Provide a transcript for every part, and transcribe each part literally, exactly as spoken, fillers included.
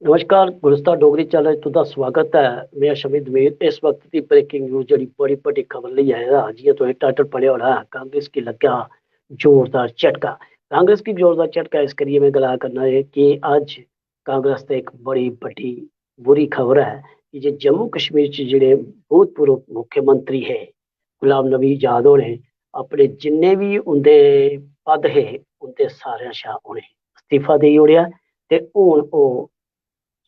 नमस्कार, गुलिस्तान डोगरी चैनल च तुं'दा स्वागत ऐ। में अशमीत मीर। इस वक्त दी ब्रेकिंग न्यूज जेह्ड़ी बड़ी बड्डी खबर लेई आए दा, जि'यां तुसें टाइटल पढ़ेआ होना ऐ, कांग्रेस गी लग्गेआ जोरदार झटका। कांग्रेस गी जोरदार झटका इस करियै में गलाऽ करना ऐ कि अज्ज कांग्रेस ते इक बड़ी बड्डी बुरी खबर ऐ कि जे जम्मू कश्मीर च जेह्ड़े भूतपूर्व मुख्यमंत्री हे गुलाम नबी आजाद होरें, अपने जिन्ने बी उं'दे पद हे, उं'दे सारें शा उ'नें इस्तीफा देई ओड़ेआ ते हून ओह्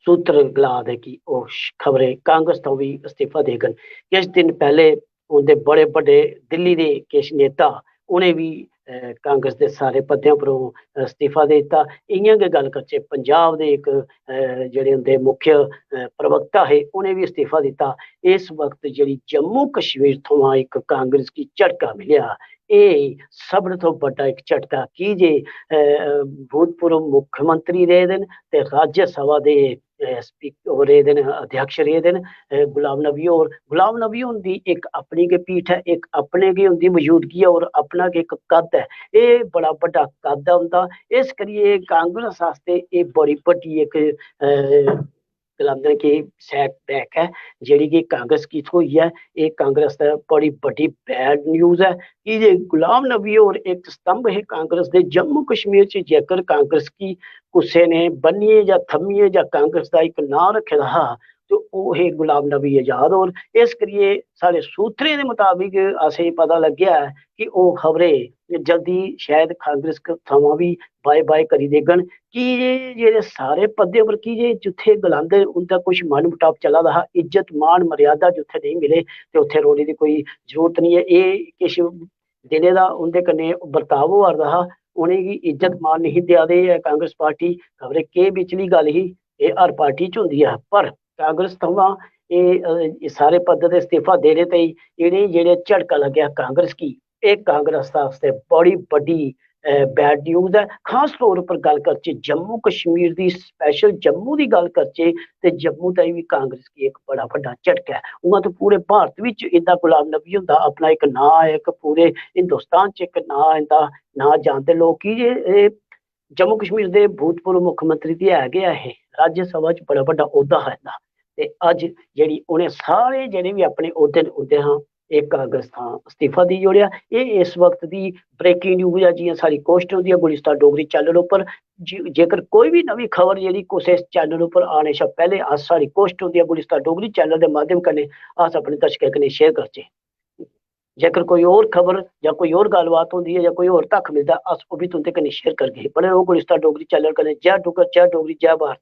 सूत्र गला दे कि ओह् श-, खबरै कांग्रेस थमां बी इस्तीफा देङन। किश दिन पैह्ले उं'दे बड़े बड्डे दिल्ली दे किश नेता, उ'नें बी, अ, कांग्रेस दे सारे पदें उप्परों इस्तीफा दे दित्ता। इ'यां गै गल्ल करचै, पंजाब दे इक, अ, जेह्ड़े उं'दे मुख्य, अ, प्रवक्ता हे, उ'नें बी इस्तीफा दित्ता। इस वक्त जेह्ड़ी जम्मू कश्मीर थमां इक कांग्रेस गी झटका मिलेआ, एह् सभनें थमां बड्डा इक झटका, की जे, अ, भूतपूर्व मुख्यमंत्री रेह् दे न ते राज्यसभा दे, अ, स्पीकर रेह् दे न, अध्यक्ष रेह् दे न, अ, गुलाम नबी होर। गुलाम नबी हुंदी इक अपनी गै पीठ ऐ, इक अपने गै उं'दी मजूदगी ऐ और अपना गै इक कद ऐ। एह् बड़ा बड्डा कद ऐ उं'दा। इस करियै कांग्रेस आस्तै एह् बड़ी बड्डी इक, अ, गलांदे न कि सैट बैक ऐ, जेह्ड़ी कि कांग्रेस गी थ्होई ऐ। एह् कांग्रेस दा बड़ी बड्डी बैड न्यूज ऐ, की जे गुलाम नबी होर इक स्तंभ हे कांग्रेस दे। जम्मू कश्मीर च जेकर कांग्रेस गी कुसै ने बन्नियै जां थम्मियै जां कांग्रेस दा इक नांऽ रक्खे दा हा, ते ओह् हे गुलाम नबी आजाद होर। इस करियै साढ़े सूत्रें दे मताबक असेंगी पता लग्गेआ ऐ कि ओह् खबरै जल्दी शायद कांग्रेस क-, थमां बी बाय बाय करी देङन। की जे जेह्ड़े सारे पद्दे पर, की जे जित्थै गलांदे न, उं'दा कुछ मन मुटाव चला दा हा, इज्जत मान मर्यादा जित्थै नेईं मिले ते उत्थै रौह्ने दी कोई जरूरत निं ऐ। एह् किश दिनें दा उं'दे कन्नै बर्ताव होआ दा हा, उ'नेंगी इज्जत मान नेईं देआ दे, एह् कांग्रेस पार्टी, खबरै केह् बिचली गल्ल ही, एह् हर पार्टी च होंदी ऐ, पर कांग्रेस थमां एह्, अ, एह् सारे पद दे इस्तीफा देने ताईं इ'नें जेह्ड़े झटका लग्गेआ कांग्रेस गी, एह् कांग्रेस आस्तै बड़ी बड्डी, अ, बैड न्यूज ऐ। खास तौर उप्पर गल्ल करचै जम्मू कश्मीर दी, स्पैशल जम्मू दी गल्ल करचै, ते जम्मू ताईं बी कांग्रेस गी इक बड़ा बड्डा झटका ऐ। उ'आं ते पूरे भारत बिच इं'दा, गुलाम नबी हुंदा अपना इक नांऽ ऐ, इक पूरे हिंदुस्तान च इक नांऽ, इं'दा नांऽ जानदे लोक, की जे एह् जम्मू कश्मीर दे भूतपूर्व मुक्खमंत्री ते है गै ऐ हे, राज्यसभा च बड़ा बड्डा औह्दा हा इं'दा। ते अज्ज जेह्ड़ी उ'नें सारे जेह्ड़े बी अपने औह्दे न, उं'दे हा एह् कांग्रेस थमां इस्तीफा देई ओड़ेआ। एह् इस वक्त दी ब्रेकिंग न्यूज ऐ, जि'यां साढ़ी कोशट होंदी ऐ गुलिस्तान डोगरी चैनल उप्पर। जे-, जेकर कोई बी नमीं खबर जेह्ड़ी कुसै चैनल उप्पर आने शा पैह्ले अस, साढ़ी कोशट होंदी ऐ गुलिस्तान डोगरी चैनल दे माध्यम कन्नै अस अपने दर्शकें कन्नै शेयर करचै। जेकर कोई होर खबर जां कोई होर गल्लबात होंदी ऐ जां कोई होर तक मिलदा, अस ओह् बी तुं'दे कन्नै शेयर करगे। बने र'वो गुलिस्तान डोगरी चैनल कन्नै। जै डुग्गर, जै डोगरी, जै भारत।